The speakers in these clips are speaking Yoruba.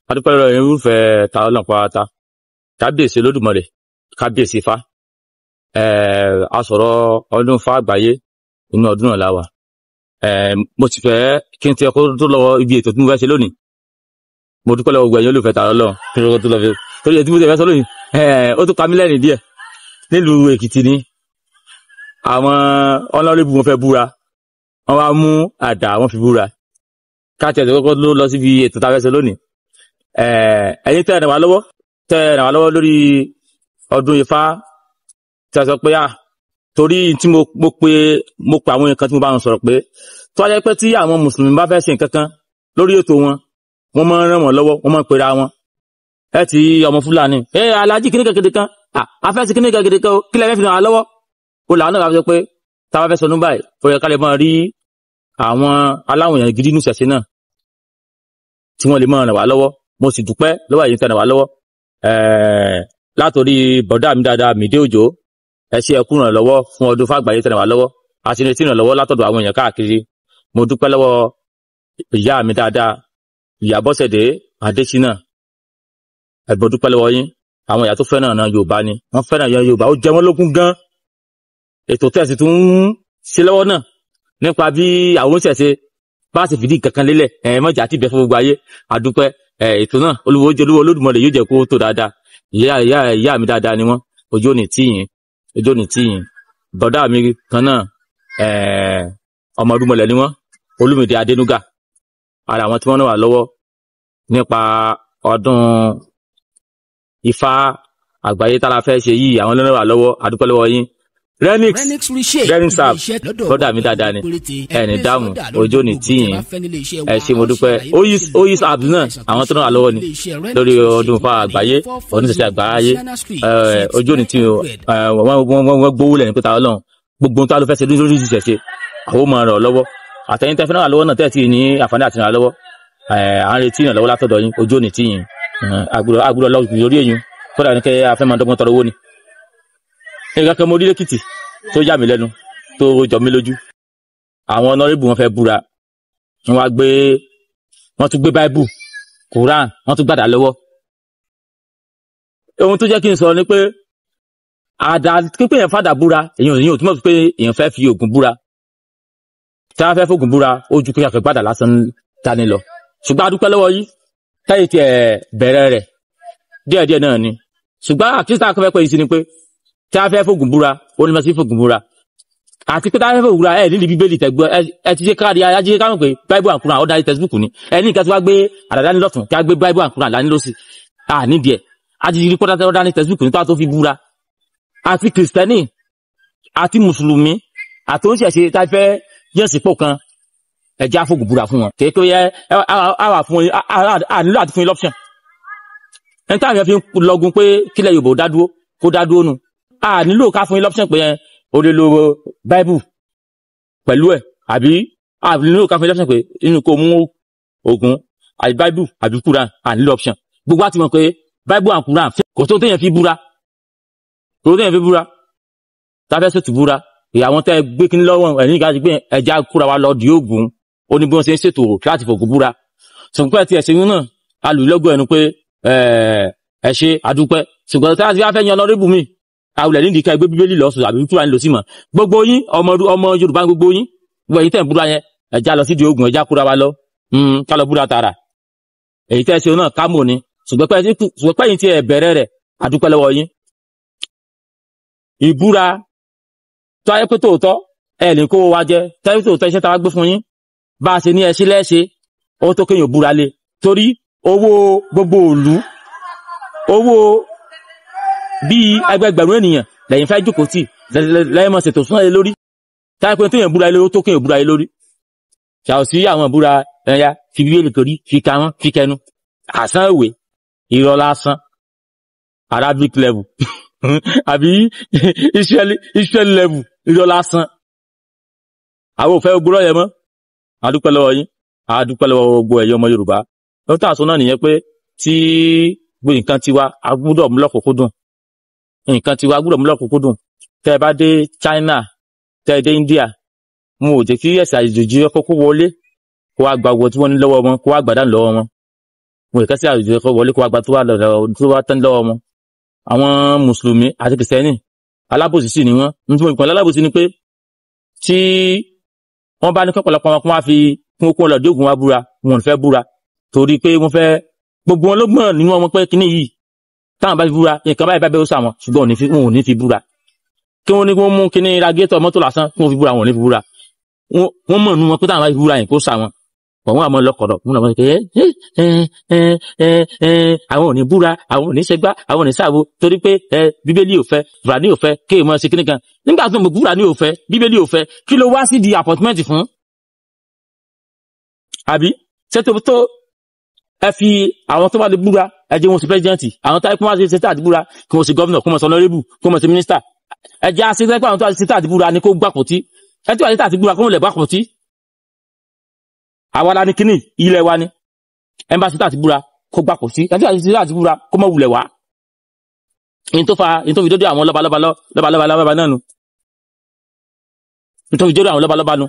Adúpẹ́ lọ́wọ́ irúfẹ́ ta Ọlọ́run pátá. Kábíyèsí Olódùmarè, kábíyèsí Ifá. A sọ̀rọ̀ ọdún Ifá àgbáyé, inú ọdún náà la wà. Mo ti fẹ́ kí n ti ẹkọ tó lọ ibi ètò tí mo fẹ́ ṣe lónìí. Mo dúpẹ́ lọ́wọ́ gbogbo ẹ̀yin olùfẹ́ ta Ọlọ́run kí n tó lọ fi torí ètò tí mo ti fẹ́ sọ lónìí. Ó tún pa mí lẹ́rìn díẹ̀. Nílùú Èkìtì ni àwọn ọlọ́rìbù wọn fẹ́ búra, wọ́n wá mú àdá wọn fi búra. Káàtì ẹ̀sẹ̀ kọ́kọ́ ló lọ síbi ètò tá a fẹ́ ṣe lónìí. Ẹ̀yin tẹ́ ẹ ràn wá lọ́wọ́, tẹ́ ẹ ràn wá lọ́wọ́ lórí ọdún Ifá, tí a sọ pé à torí tí mo pe àwọn nǹkan tí mo bá wọn sọ̀rọ̀ pé tó wá jẹ́ pé tí àwọn mùsùlùmí bá fẹ́ ṣe nǹkan kan lórí ètò wọn, wọ́n máa ń ràn wọ́n lọ́wọ́, wọ́n máa ń pera wọn. Ẹ ti ọmọ Fúlàní, ẹ alájí kíní kan kéde kan, a fẹ́ ṣe kíní kan kéde kan, kí lẹ fẹ́ fi ràn wá lọ́wọ́? Ó làwọn náà bá sọ pé tá a bá fẹ́ sọ nígbà yìí, ó yẹ ká lè máa rí àwọn aláwọ̀ èèyàn gidi nínú ìṣẹ̀ṣe náà tí wọ́n lè máa ràn wá lọ́wọ́. Mo sì dúpẹ́ lọ́wọ́ ẹ̀yin tẹ́ ràn wá lọ́wọ́. Látòrí bọ̀dá mi dáadáa Mìdé Òjó, ẹ ṣé, ẹ kú ìrànlọ́wọ́ fún ọdún fàgbáyé tẹ́ ràn wá lọ́wọ́. A sì retí ìrànlọ́wọ́ látọ̀dọ̀ àwọn èèyàn káàkiri. Mo dúpẹ́ lọ́wọ́ ìyá mi dáadáa, ìyá Bọ́sẹ̀dé Adésínà, ẹ̀gbọ́n, dúpẹ́ lọ́wọ́ yín. Àwọn ìyá tó fẹ́ràn náà Yorùbá ni wọ́n fẹ́ràn ìyá Yorùbá, ó jẹ wọ́n lógún gan. Ètò tẹ̀sí tún ń ṣe lọ́wọ́ náà nípa bí àwọn oníṣẹ̀ṣe bá sì fìdí kankan lélẹ̀, ẹ̀ mọ̀jà àti ìbẹ̀ fún gbogbo ayé. Àdúpẹ́. Ètò náà, olúwo olúwo Olódùmarè yóò jẹ́ kó tó dáadáa. Ìyá ìyá ìyá mi dáadáa ni wọ́n, ojú ò ní tì yín, ojú ò ní tì yín. Bọ̀dá mi kan náà, ọmọ ọdúnmọlẹ̀ ni wọ́n, Olúmídé Adénúgà, ara àwọn tí wọ́n ràn wá lọ́wọ́ nípa ọdún Ifá àgbáyé tá a fẹ́ ṣe yìí, àwọn ló ràn wá lọ́wọ́. Àdúpẹ́ lọ́wọ́ yín. Renix Renix Reshape Renix app, ilé-iṣẹ́ lọ́dọ̀ brọ́dà wa mi dáadáa ni, péréte. ẹni Ẹ dáhùn, place order lórí ojú ò ní gbogbo tì tẹ́ yín. bá fẹ́ nílé iṣẹ́ Ẹ wa. ṣé, mo A ó dúpẹ́. ṣe àlàyé Oyis bó ṣe lè Oyis app náà, àìsàn tó àwọn ń tó ràn wá ṣe lọ́wọ́ ni ilé-iṣẹ́ Renix lórí Reshape ọdún Ifá wà ní àgbáyé, 440 oníṣẹ̀ṣe àgbáyé. Louisiana Street, Suite Ojú ò ní tì yín o. 900. Wọ́n gbówó lẹ̀ ní pé ta Ọlọ́run gbogbo ohun tó a lọ fẹ́ ṣe lórí ìṣẹ̀ṣe, àwọn ò máa ràn ọ́ lọ́wọ́. Àtẹ̀yìn tẹ́ fẹ́ ràn wá lọ́wọ́ náà, tẹ́ ti ní àǹfààní àti ràn wá lọ́wọ́, à ń retí ìrànlọ́wọ́ látọ̀dọ̀ yín. Ojú ò ní tì yín. Àgbùrọ̀ lọ lórí èyí kódà ní kẹ́ afẹ́ máa dọ́gbọ́n tọrọ owó ni. Nǹkan kan mo rí lẹ́kìtì tó yà mí lẹ́nu, tó jọ mí lójú. Àwọn honourable wọn fẹ́ búra, wọ́n wá gbé, wọ́n tún gbé Bible, Quran, wọ́n tún gbàdá lọ́wọ́. Ohun tó jẹ́ kí n sọ ni pé àdá pípé yẹn fàdà búra, èèyàn èèyàn ò túmọ̀ sí pé èèyàn fẹ́ fi ògùn búra. Tí wọ́n fẹ́ fògùn búra, ó ju pé àfẹ́ gbàdá lásán dání lọ. Ṣùgbọ́n a dúpẹ́ lọ́wọ́ yìí tẹ́yìn tí ẹ̀ bẹ̀rẹ̀ rẹ̀ díẹ̀díẹ̀ náà ni. Ṣùgbọ́n àkíyèsí àkọ́fẹ́ pé yìí sí ni pé tí a fẹ́ fògùn búra, ó ní ma sí fògùn búra, àti pé tí a fẹ́ fògùn búra, ẹ nílì Bíbélì tẹ̀gbọ́. Ẹ ti ṣe káàdì ayájí káwọn pé Bible and Quran ó darí textbook ni. Ẹ ní nǹkan tí wàá gbé àdàdá ní lọ́tún, kí a gbé Bible and Quran dání lọ́sì à nídìí ẹ̀. A ti rí kọ́tà ó dání textbook ní tó a tó fi búra. Àti Kìrìsìtẹ́nì àti Mùsùlùmí àti oníṣẹ̀ṣe tá a fẹ́ yẹ̀ sípò kan, ẹ jẹ́ àfògùn búra fún wọn. Kéèké yẹ ẹ wà fún yín, a nílò àti fún yín l'option. Ẹni táwọn yẹn fi ń lọgun pé kílẹ̀ Yorùbá ó dá dúró, kó dá dúró nu, a nílò ká fún yín l'option pé ẹ o lè lo Bible pẹ̀lú ẹ̀, àbí a nílò ká fún yín l'option pé inú kó mú Ògún àbí Bible àbí Quran. A nílò option. Gbogbo àti mọ̀ pé Bible and Quran kò tó téèyàn fi búra, kò tó téèyàn fi búra. Tá a fẹ́ ṣètò búra, ìyàwó tẹ́ gbé kí ní lọ́wọ́ ẹ̀yìn ká ti gbé ẹja kúra wa lọ di Ògún, ó ní bí wọ́n ṣe ń ṣètò láti fògùn búra. Ṣùgbọ́n tí ẹ̀sìn náà alùlọ́gọ̀ ẹnu pé ẹ ṣe, àdúpẹ́. Ṣùgbọ́n tí a ti fẹ́ yan honourable mi, àwùlẹ̀ nídìí ká ẹgbẹ́ Bíbélì lọ́sùn àbí túra nílò sí mọ̀. Gbogbo yín, ọmọ ọmọ Yorùbá, gbogbo yín, gbogbo ẹ̀yin tẹ̀ ń búra yẹn, ẹja lọ sídìí Ògún, ẹja kúra wa lọ, ká lọ búra tààrà. Èyí tẹ́ ṣe náà kámò ni. Ṣùgbọ́n pẹ́yìn tí ẹ bẹ̀rẹ̀ rẹ̀, àdúpẹ́ lọ́wọ́ yín. Ìbúra tó ayé pé tòótọ́ ẹ lè kó wa jẹ, tẹ́lẹ̀ tòótọ́ iṣẹ́ tá a gbé fún yín, bá a ṣe ní ẹṣin lẹ́ṣe, ó tó kéèyàn búra lé, torí owó gbogbo òlu, owó bíi ẹgbẹgbẹ̀rún ènìyàn lẹ́yìn fẹ́ jókòó tì lẹ́yìn mọ̀ ṣètò súná lé lórí. Táyà pé téèyàn búra lé lórí, ó tó kéèyàn búra lé lórí. Ṣàwọ̀ sí àwọn búra ẹ̀yà fi Bíbélì torí fi ka wọn fi kẹnu àsán ìwé, irọ́ lásán, Arabic level àbí Israel level, irọ́ lásán. Àwọn ò fẹ́ gbúrọ̀ yẹn mọ́. A dúpẹ́ lọ́wọ́ yín, a dúpẹ́ lọ́wọ́ gbogbo ẹ̀yin ọmọ Yorùbá. Ohun tá a sọ náà nìyẹn pé tí gbogbo nǹkan tiwa, a gbúdọ̀ mú lọ́kùnkúndùn. Nǹkan tiwa, a gbúdọ̀ mú lọ́kùnkúndùn. Tẹ́ ẹ bá dé China, tẹ́ ẹ dé India, wọn ò jẹ́ kí ẹ̀sìn àjòjì kókó wọlé kó wá gba owó tí wọ́n ní lọ́wọ́ wọn, kó wá gbàdánù lọ́wọ́ wọn. Wọn ìkẹ́sí àjòjì kó wọlé kó wá gba tó wà lọ́dọ̀ tó wá tán lọ́wọ́ wọn. Àwọn mùsùlùmí àti kìrìsìtẹ́nì alábòsí sì ni wọ́n. Nítorí mo ìpínlẹ̀ alábòsí ni pé tí wọ́n bá ní kọ́pọ̀lọpọ̀ wọn kó wá fi kún kó lọ dóògùn wá búra, wọn ò fẹ́ búra torí pé wọ́n fẹ́ gbogbo wọn ló gbọ́n nínú wọn pé kíní yìí táwọn bá fi búra nǹkan báyìí bá bẹ́ẹ̀ ó sà wọn, ṣùgbọ́n wọn ò ní fi búra. Kí wọ́n ní kí wọ́n mú kíní radiator mọ́tò lásán kí wọ́n fi búra, wọn ò ní fi búra. Wọ́n mọ̀ nínú wọn pé táwọn bá fi búra yẹn kó sà wọn. Wọ́n àmọ́ lọ́kọ̀dọ̀ wọ́n lọ́mọ pé àwọn ò ní búra, àwọn ò ní ṣẹgbá, àwọn ò ní sáàbò torí pé bíbélì ò fẹ́, búra ní ò fẹ́, kí èèmọ̀ ṣe kíní kan. Nígbà tó mọ̀ búra ní ò fẹ́, bíbélì ò fẹ́, kí ló wá sí di appointment fún? Àbí ṣé tó ẹ fi àwọn tó bá lè búra ẹ jẹ́ wọn sí president, àwọn tó bá ṣe ṣe àti búra kí wọ́n ṣe governor, kí wọ́n ṣe honorable, kí wọ́n ṣe minister. Ẹ jẹ́ àṣẹ pé àwọn tó bá ṣe àti búra ni kó gbàpótí, ẹ tí wọ́n ṣe àti búra kó wọ́n lè gbàpótí. Àwa la ní kíní ilẹ̀ wa ni ẹ bá ṣe àti búra kó gbàpótí, ẹ tí wọ́n ṣe àti búra kó mọ̀ wulẹ̀ wá. Ní tó fa ní tó fi dódó àwọn lọ́balọ́ba lọ́balọ́ba lọ́ba náà nu, ní tó fi dódó àwọn lọ́balọ́ba nu.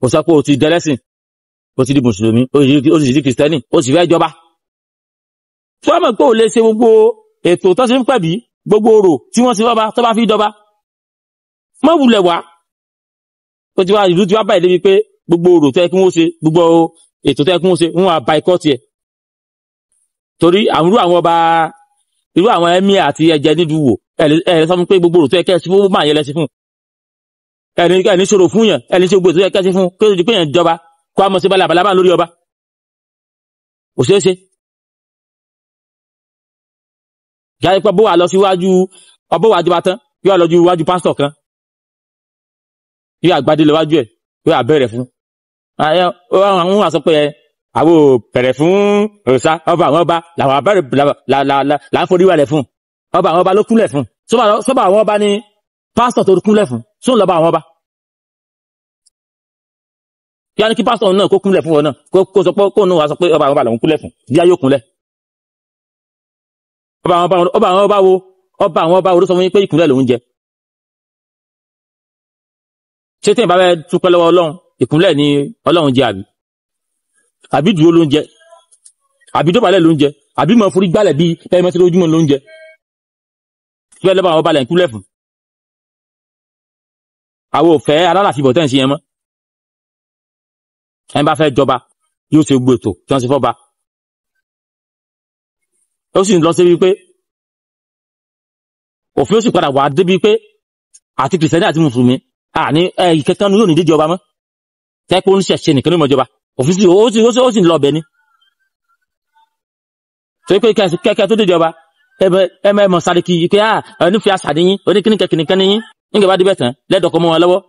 Kò sọ pé o ti dẹlẹ́sìn, o ti di mùsùlùmí, o sì di kìrìsìtẹ́nì, o sì fẹ́ jọba. Tí wọ́n mọ̀ pé o lè ṣe gbogbo ètò tó ṣe ń pẹ̀bí, gbogbo orò tí wọ́n ṣe fọ́ba tó bá fi dọba, mọ̀ wulẹ̀ wá. Ó ti wá ìlú ti wá báyìí débi pé gbogbo orò tó yẹ kí wọ́n ṣe, gbogbo ètò tó yẹ kí wọ́n ṣe, wọ́n á ba ikọ́ tiẹ̀. Torí àwọn irú àwọn ọba, irú àwọn emir àti ẹ̀jẹ̀ nídùú wò, ẹ sọ fún pé gbogbo orò tó yẹ kẹ́ ẹ sí fún máa yẹ lẹ́sí fún. Ẹni ṣòro fún yàn, ẹni ṣe gbogbo ètò tó yẹ kẹ́ ẹ sí fún, kí ó di pé yàn jọba kó a mọ̀ sí balabala lórí ọba. Kò ṣeé ṣe. Jáde pé bó wà lọ síwájú ọbọ̀ wà jọba tán, yóò lọ ju iwájú pásítọ̀ kan, yóò àgbàdé lọ wájú ẹ̀, yóò àbẹ̀rẹ̀ fún. Àwọn wà sọ pé àwọn ò bẹ̀rẹ̀ fún òòṣà, ọba àwọn ọba làwọn abẹ́rẹ́ là ń forí wálẹ̀ fún. Ọba àwọn ọba ló kúnlẹ̀ fún. Sọ́ba àwọn ọba ni pásítọ̀ tó kúnlẹ̀ fún, sóun lọ́ba àwọn ọba. Kí á ní kí pásítọ̀ náà kó kúnlẹ̀ fún wọn náà, kó sọ pé kó náà wá sọ pé ọba àwọn ọba làwọn kúnlẹ̀ fún, bí a yóò kúnlẹ̀. Ọba àwọn ọba wo, ọba àwọn ọba wo ló sọ fún yín pé ìkúnlẹ̀ lòún jẹ? Ṣé tí ìbá fẹ́ dúpẹ́ lọ́wọ́ Ọlọ́run, ìkúnlẹ̀ ni Ọlọ́run jẹ àbí? Àbí dúró ló ń jẹ? Àbí dọ̀bálẹ̀ ló ń jẹ? Àbí mọ̀ forí gbálẹ̀ bíi bẹ́ẹ̀ mọ́ sí lójúmọ́ ló ń jẹ? Bẹ́ẹ̀ lọ́ba àwọn ọba lẹ̀ ń kúnlẹ̀ fún. Àwọn ò fẹ́ alálàfíbọ̀ tẹ́ ń ṣe yẹn mọ́. Ẹni bá fẹ́ jọba yóò ṣe gbogbo ètò tí wọ́n ṣe fọ́ba. Ó sì ń lọ síbi pé òfin ó sì padà wà débi pé àti kìrìsìtẹ́nì àti mùsùlùmí àní ìkẹ́kẹ́ yóò ní díje ọba mọ́. Tẹ́kọ̀ ń ṣẹ̀ṣẹ̀ nìkan ló mọ̀ jọba. Òfin sì ó sì ń lọ ọbẹ̀ ni. Torí pé kẹ́kẹ́ tó díje ọba ẹ mọ̀ sáré kí pé onífẹ́ àṣà níyín, oníkíníkẹ́ kìnìkan níyín, nígbà bá débẹ̀ tán lẹ́dọ̀kọ́ mọ́ wọn lọ́wọ́.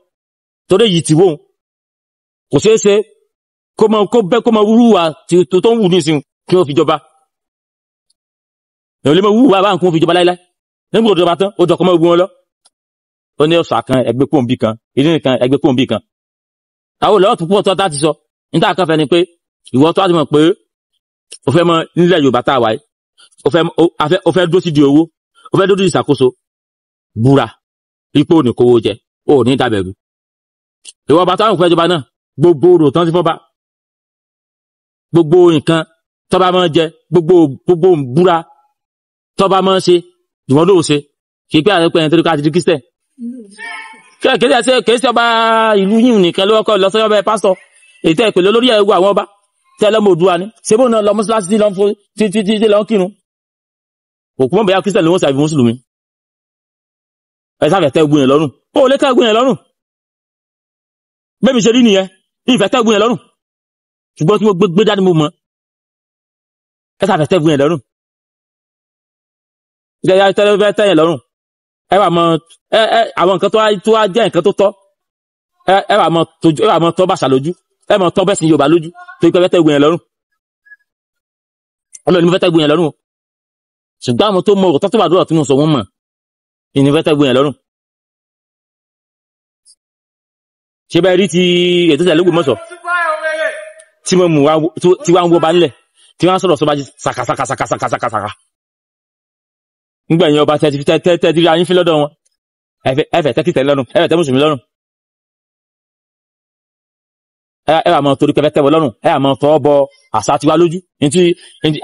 Torí èyí ti wóhun. Kò ṣeé ṣe kó mọ kó bẹ́ kó mọ wúwà tó ń wù nísìnyí kí wọ́n fi jọba. Èèyàn lè mọ wúwà bá nǹkan fi jọba láíláí. Nígbà tó jọba tán, ó dọ̀kọ́ mọ́ ogun wọn lọ. Ó ní ọ̀sà kan ẹgbẹ́ kóńbì kan, ìdí nìkan ẹgbẹ́ kóńbì kan. Àwọn olùlọ́wọ́ tó pọ̀ tó tá ti sọ. Níta kan fẹ́ ni pé ìwọ tó á ti mọ̀ pé o fẹ́ mọ nílẹ̀ Yorùbá tá a wà yìí, o fẹ́ dúró sí di owó, o fẹ́ dúró sí ìṣàkóso, búra, ipò ò ní kówó jẹ, o ò ní dàbẹ̀rù. Ìwọ ọba táwọn òfin ìjọba náà, gbogbo orò tán ti fọ́ba, gbogbo nǹkan tọ́ba máa ń jẹ, gbogbo búra tọ́ba máa ń ṣe, ìwọ ló ṣe. Kì í pé àwọn ẹni torí ká ti di Christian. Kì í ṣe ọba ìlú yìí nìkan ló kọ́ lọ sọ́yọ́ bẹ́ẹ̀ pásítọ̀. Èyí tẹ́ ìpèlè olórí ẹ̀wọ̀ àwọn ọba tẹ́ lọ́mọ Oòduà ni. Ṣé bóun náà lọ mọ́ṣáláṣí tí lọ́n fún tí lọ́n kírun? Òkú mọ̀ bóyá Christian ló ń ṣe àbí mùsùlùmí. Ẹ sáfẹ́ tẹ́ ogun yẹn lọ́rùn. Ó lè tẹ́ ogun yẹn lọ́rùn. Bẹ́ẹ̀ mi ṣe rí nìyẹn. Ìfẹ́ tẹ́ ogun yẹn lọ́rùn. Ṣùgbọ́n tí mo gbé dání mo mọ̀. Ẹ sáfẹ́ tẹ́ ogun yẹn lọ́rùn. Ẹ tẹ́ yẹn lọ́rùn. Ẹ wà mọ ẹ àwọn nǹkan tó wá jẹ́ nǹkan tó tọ́. Ẹ wà mọ tójú, ẹ wà mọ tọ́ bàṣà lójú. Ẹ mọ tọ́ bẹ́sìn Yorùbá lójú. Torí pé ẹ fẹ́ tẹ́ ogun yẹn lọ́rùn. Ọlọ́run ni mo fẹ́ tẹ́ ogun yẹn lọ́rùn. Ṣùgbọ́n àwọn tó mọ ọ̀rọ̀ tó wà dúró tí mo sọ wọ́n mọ̀. Ìní fẹ́ tẹ́ ogun yẹn lọ́rùn. Ṣé bẹ́ẹ̀ rí ti ètò ìṣẹ̀lẹ̀ Ògbómọ̀ṣọ́ tí mo mú wa tí wàá ń wọba nílẹ̀ tí wàá ń sọ̀rọ̀ sọba sàkàsàkàsàkàsàkàsàkà. Nígbà yẹn ọba tẹ́tí ayín fi lọ́dọ̀ wọn. Ẹ fẹ́ tẹ́ kìtẹ́ lọ́rùn, ẹ fẹ́ tẹ́ mùsùlùmí lọ́rùn. Ẹ wà mọ torí pé tẹ́wọ́ lọ́rùn, ẹ wà mọ tọ́ bọ àṣà tiwa lójú. Ntí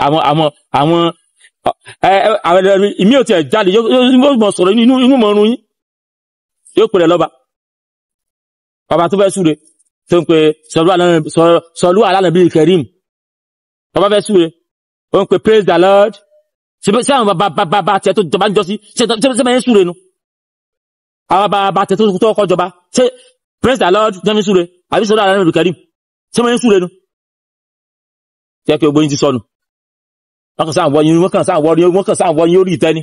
àwọn àwọn àwọn ẹ àwọn ẹlẹ́rìí ìmí ò tiẹ̀ jáde, yóò mọ sọ̀rọ̀ inú mọ̀ ọ̀run yín, yóò pèrè lọ́ba. Bàbá tó fẹ́ súre tó ń pe sọlú alánàbí Karim, bàbá fẹ́ súre ó ń pe praise the Lord. Ṣé àwọn bàbá tiẹ̀ tó jọba ń jọ sí ṣé bẹ́ẹ̀ ń súre nu? Àwọn bàbá tiẹ̀ tó kọ́ jọba, ṣé praise the Lord jẹ́ mi súre àbí sọlú alánàbí Karim, ṣé bẹ́ẹ̀ ń súre nu? Jẹ́ kí ogbóyin ti sọnù. Wọ́n kàn sáà wọ yín, wọ́n kàn sáà wọ yín, wọ́n kàn sáà wọ yín orí ìtẹ́ni.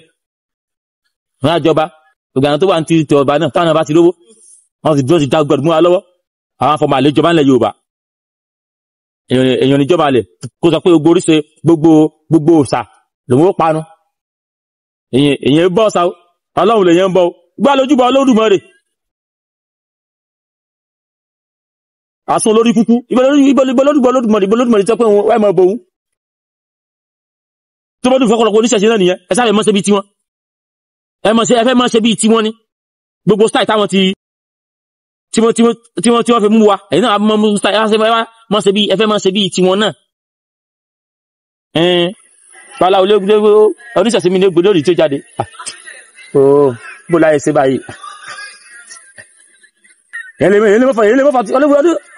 Wọ́n á jọba, gbogbo àwọn tó wà ní ti ọba náà, táwọn náà bá ti lówó, wọ́n ti dúró ti dá gbọdọ̀ mú wa lọ́wọ́. Àwọn afọmọ àlè jọba ńlẹ̀ Yorùbá. Èèyàn níjọba àlè kó sọ pé gbogbo oríṣi gbogbo òòṣà lòun ó panu. Èèyàn bọ́ ọ̀sà, Ọlọ́run lèèyàn ń bọ̀. Gbá lójúbọ Olódùmarè. Àsun olórí kúkú, ibo lójúbọ Olódùmarè, ibo Olódùmarè sọ pé ẹ mọ̀ bòun. Tó bá dùn fọ́kọ̀lọpọ̀ oníṣẹ̀ṣe náà nìyẹn, ẹ sáré mọ́ ṣe bí tiwọn. Ẹ mọ̀ ṣe, ẹ fẹ́ mọ́ ṣe bí tiwọn ni. Gbogbo style táwọn ti tí wọ́n fi mú wa, ẹ̀yin náà mọ́ mú style, ẹ mọ́ ṣe bí, ẹ fẹ́ mọ́ ṣe bí tiwọn náà. Bala oníṣẹ̀ṣe mi ní gbòdó rí tí ó jáde. Bó láyé ṣe báyìí.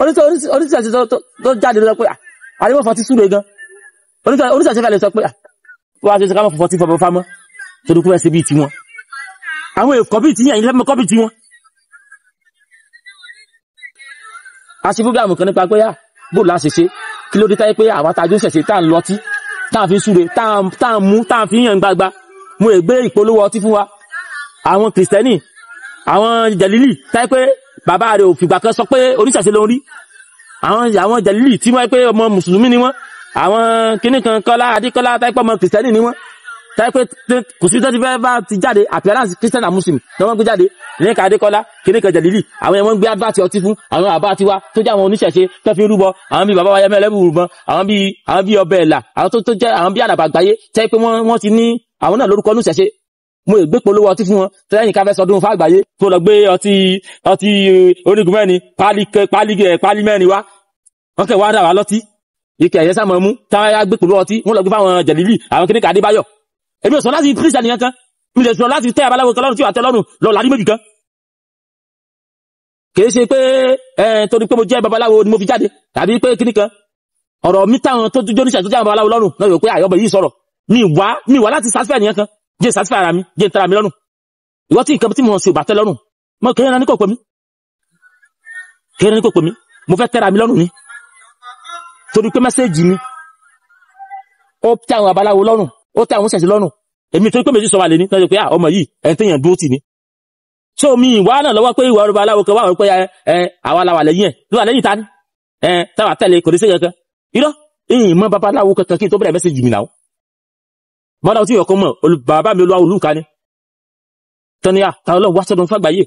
Oníṣẹ̀ṣe tó jáde lọ pé àríwọ̀fà ti súre gan. Oníṣẹ̀ṣe fẹ́ lè sọ pé wọ́n á ṣe ká mọ̀ fọ́fọ́ tí fọ́fọ́ fámọ́ torí kú fẹ́ ṣe bí tiwọn. Àwọn èkó bí tiyín, ẹ̀yin lẹ́mọ̀ kọ́ bí tiwọn. A ṣe fúgàmù kan nípa pé bó la ṣe ṣe kí ló dé táyé pé àwọn atajú ṣẹ̀ṣẹ̀ tá à ń lọtí, tá à fi ń súre, tá à ń mú, tá à fi ń yàn gbagba. Mo lè gbé ìpolówó ọtí fún wa. Àwọn Kìrìsìtẹ́nì, àwọn jẹ̀lílì táyé pé bàbá rẹ̀ ò fìgbà kan sọ pé oníṣẹ̀ṣe ló ń rí. Àwọn jẹ̀lílì tí wọ́n pé ọmọ mùsùlùmí ni wọ́n. Àwọn kíní kan Kọ́lá Adékọ́lá táyé pé ọmọ Kìrìsìtẹ́nì ni wọ́n. Táyé pé kò sí tó ti fẹ́ bá ti jáde, appearance Christian and Muslim ni wọ́n gbé jáde. Ní ká Adékọ́lá kíní kan jẹ̀lílì, àwọn yẹn wọ́n gbé advert ọtí fún àwọn àbá tiwa tó jẹ́ àwọn oníṣẹ̀ṣe tó fi rúbọ, àwọn bíi bàbá wa Yẹmí Ẹlẹ́bùrúbọn, àwọn bíi ọbẹ̀ ẹ̀là, àwọn tó jẹ́ àwọn bíi àdàbà àgbáyé tẹ́ pé wọ́n ti ní àwọn náà lórúkọ oníṣẹ̀ṣe. Mo lè gbé polówó ọtí fún wọn tẹ́yìn ká fẹ́ sọdún fàgbáyé tó lọ gbé ọtí onígun mẹ́rin pálí mẹ́rin wá, wọ́n kẹ́ wá dà wá lọ́tí ike ẹ̀yẹ sáà mọ̀ mú táwọn ya gbé polówó ọtí wọ́n lọ gbé fáwọn jẹ̀lílì àwọn kíní kan Adébáyọ̀. Èmi ò sọ láti pírísà nìyẹn kan, mi lè sọ láti tẹ́ abaláwo kan lọ́rùn tí wà tẹ́ lọ́rùn lọ lárí méjì kan. Kìí ṣe pé torí pé mo jẹ́ babaláwo ni mo fi jáde tàbí pé kíní kan ọ̀rọ̀ mi táwọn tó jó níṣẹ́ tó jẹ́ babaláwo lọ́rùn náà yóò pé àyọ̀bọ̀ yìí sọ̀rọ̀. Mi wá láti satisfy nìyẹn kan, jẹ́ satisfy ara mi, jẹ́ tẹ́ra mi lọ́rùn. Ìwọ tí nǹkan tí mo ṣe ò bá tẹ́ lọ́rùn, mo kéré náà ní kò pè mí, kéré ní kò pè mí, mo fẹ́ tẹ́ra mi lọ́rùn ni. Torí pé mẹ́sẹ̀jì mi ó tẹ́ àwọn babaláwo lọ́rùn, ó tẹ́ àwọn ṣẹ̀ṣẹ̀ lọ́rùn. Èmi torí pé méjì sọ wà lé ní tọ́jú pé ọmọ yìí ẹni téèyàn dúró tì ní. So mi ìwà náà lọ́wọ́ pé ìwà babaláwo kan wà wọ́n pé àwa la wà lẹ́yìn ẹ̀ ló wà lẹ́yìn ta ni táwa tẹ̀lé kò ní sí kankan. Irọ́ ìyìn mọ́ babaláwo kankan kí n tó bẹ̀rẹ̀ mẹ́sẹ̀jì mi náà. Bọ́dà tí ìyọ̀kan mọ̀ bàbá mi olúwa olúka ni. Tọ́níyà táwọn ọlọ́run wá sọ́dún fàgbáyé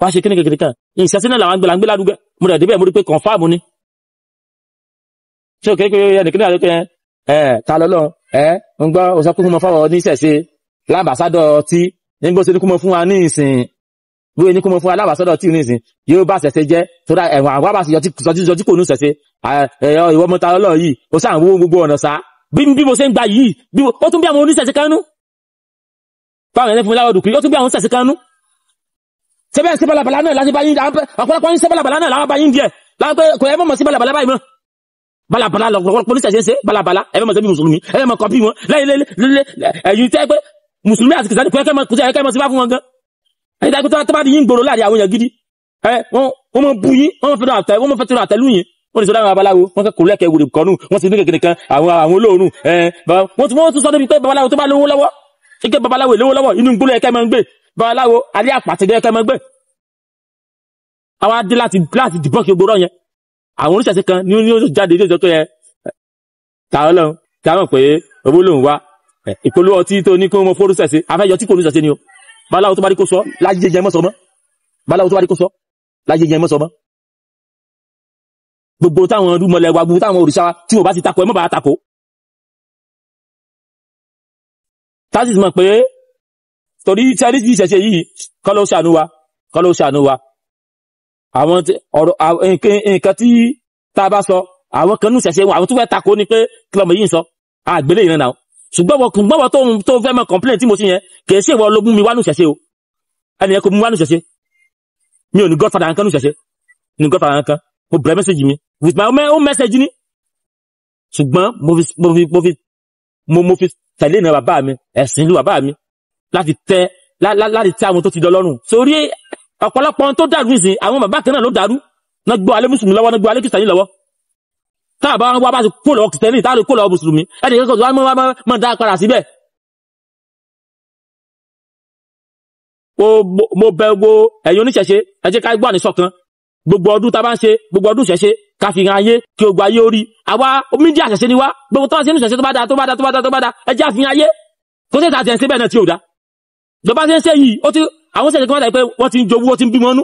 wá ṣe kíní kékeré kan. Ìṣẹ́sí náà làwọn gbé ládùúgbẹ́ mo rẹ̀ débẹ̀ mo rí pé kọ̀ǹfàmù ni. Ṣé òkè pé ẹnìkan náà ló ta lọ́lọ́run ń gbọ́ ó sọ pé kó mọ fáwọn oníṣẹ̀ṣe lámbàsádọ̀ tí nígbó ṣe ní kó mọ fún wa ní ìsìn bí ní kó mọ fún wa lámbàsádọ̀ tí ní ìsìn yóò bá ṣẹ̀ṣẹ̀ jẹ́ tó dá ẹ̀wọ̀n àwọn àbá yọtí kò ní ṣẹ̀ṣẹ̀ ìwọ ọmọ ta lọ́lọ́run yìí ó sàn wó gbogbo ọ̀nà sá bí mo ṣe ń gba yìí bí ó tún bí àwọn oníṣẹ̀ṣe kanú báwọn ẹni fún mi láwọn dùkú ó tún bí àwọn oníṣẹ̀ṣe kanú ṣe bẹ́ẹ̀ ṣe balabala náà láti bá yín ọ̀pọ̀lọpọ̀ yín ṣe balabala náà láwọn bá yín díẹ̀ láwọn pé kò ẹ mọ̀ sí balabala báyìí mọ́ balabala lọ́pọ̀lọpọ̀ oníṣẹ̀ṣe ṣe balabala ẹ mọ̀ sí bí mùsùlùmí ẹ mọ̀ kọ́pì wọn lẹ́yìn ẹ̀yìn tẹ́ pé mùsùlùmí àti kìsàdì kò ẹ mọ̀ sí bá fún wọn gan ẹ̀yìn tẹ́ pé tó bá di yín gbòòrò láàrin àwọn èèyàn gidi ẹ wọ́n mọ̀ bu yín wọ́n mọ̀ fẹ́ àtẹ̀lú yín wọ́n ti sọ dáhùn babaláwo wọ́n kẹ́ kò lẹ́kẹ̀ẹ́ wòlé kọ́nù wọ́n ti ní kékeré kan àwọn olóòórùn wọ́n tún sọ débi pé babaláwo tó bá lówó lọ́wọ́ ike babaláwo lówó lọ́wọ́ inú gbóló ẹ̀kẹ́ máa ń gbé babaláwo alẹ́ àpàtẹ́gẹ́ ẹ̀kẹ́ máa ń gbé. Àwa dé láti dìbọ́n kí gbóró yẹn àwọn oníṣẹ̀ṣe kan ní ó jáde ní ìjọ tó yẹ tàwọn lọ́hùn táwọn pé owó lòun wá ìpolówó ọtí tó ní kí wọ́n fórú ṣẹ̀ṣe afẹ́yọ tí kò ní ṣẹ̀ṣe ni o babaláwo tó bá rí kó sọ láyé jẹ mọ́sọ mọ́ babaláwo tó bá rí kó sọ láyé jẹ mọ́sọ mọ́. Gbogbo táwọn rúmọlẹ̀ wa gbogbo táwọn òrìṣà tí wọ́n bá ti takò ẹ mọ́ bá takò. Tásì mọ̀ pé torí tí ìṣẹ̀ṣe yìí kọ́ ló ṣàánú wa kọ́ ló ṣàánú wa. Àwọn ọ̀rọ̀ nǹkan tí Tá a bá sọ àwọn kan ní ìṣẹ̀ṣe wọn, àwọn tó fẹ́ takò ní pé kí lọmọ yìí ń sọ àgbélé yìí náà. Ṣùgbọ́n wọ́n tó fẹ́ mọ complain tí mo sì yẹn, kì í ṣe ìwọ ló mú mi wá ní ìṣẹ̀ṣe o. Ẹnì yẹn kò mú mi wá ní ìṣẹ̀ṣe. Mi ò ní godfather nǹkan ní ìṣẹ̀ṣe, ní godfather nǹkan. Mo bẹ̀rẹ̀ message mi with my own message ni. Ṣùgbọ́n mo fi tẹ̀lé ìnà bàbá mi, ẹ̀sìn ìlú bàbá mi, láti tẹ àwọn tó ti dọlọ́rùn. Sórí ọ̀pọ̀lọpọ̀ ohun tó dàrú nísìn, àwọn bàbá kan náà ló dàrú náà, gbọ́ alẹ́ mùsùlùmí lọ́wọ́ náà, gbọ́ alẹ́ kìrìsìtẹ́nì lọ́wọ́. Tá a bá wá bá ti kó lọ́wọ́ kìrìsìtẹ́nì, tá a lè kó lọ́wọ́ mùsùlùmí, ẹnì kan tó wá mọ́ dá padà síbẹ̀. Mo bẹ̀ gbogbo ẹ̀yin oníṣẹ̀ṣe, ẹ jẹ́ ká gbọ́ àníṣọ̀kan. Gbogbo ọdún tá a bá ń ṣe, gbogbo ọdún ìṣẹ̀ṣe, ká fi hàn ayé, kí gbogbo ayé ó rí. Àwa mídíà ṣẹ̀ṣe ni wá. Gbogbo tó bá ṣe ní ìṣẹ̀ṣe, tó bá dáa, tó bá dáa, tó bá dáa, tó bá dáa, ẹ jẹ́ àfihàn ayé. Kó sì ta àti ẹ̀ ń ṣe bẹ́ẹ̀ náà tí ò dáa. Ìjọba ṣe ń ṣe yìí, ó ti àwọn ṣẹ̀ṣẹ̀ kan wá dà pé wọ́n ti ń jowú, wọ́n ti ń bímọ nú.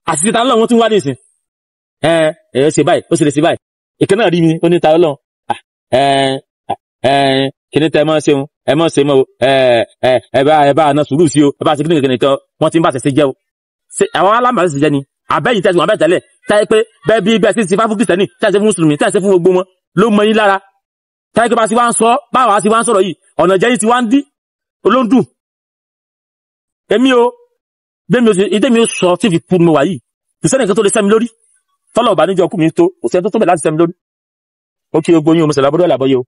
Àti ti ta lọ́wọ́, wọ́n ti ń wá nísìn. Ẹ ẹ ṣe báyìí, ó sì lè ṣe báyìí. Ìkan náà rí mi, ó ní ta Ọlọ́run. Ẹ ẹ kíní tẹ mọ́ ṣeun, ẹ mọ́ ṣe mọ́ o, ẹ ẹ ẹ bá ná sùúrù sí o, ẹ bá ṣe kíní kíní kan, wọ́n ti ń bá ṣẹ̀ṣẹ̀ jẹ́ o. Àwọn alámàṣẹ̀ ṣe jẹ́ ni àbẹ́yìn tẹ̀sí wọn abẹ́ tẹ́lẹ̀ táyé pé bẹ́ẹ̀ bí bẹ́ẹ̀ sí ti fáfún kìrìsìtẹ́nì, tẹ̀sí fún mùsùlùmí, tẹ̀sí fún gbogbo wọn ló mọ yín lára. Táyé pé bá ti wá ń sọ, báwa ti wá ń sọ̀rọ̀ yìí, ọ̀nà jẹ́ yín ti wá ń dí olóńdùn. Èmi o, bẹ́ẹ̀ mi ò ṣe ìdé mi ó sọ tí fi kú mi wà yìí, kò sẹ́ni kan tó lè sẹ́mi lórí. Tọ́lọ̀ ọ̀bà níjọ kú mi tó, kò sẹ́ni tó tó bẹ̀ láti sẹ́mi lórí. Ó kí gbogbo yín o, mo sẹ̀lábọ́dọ̀ làbọ́yé o.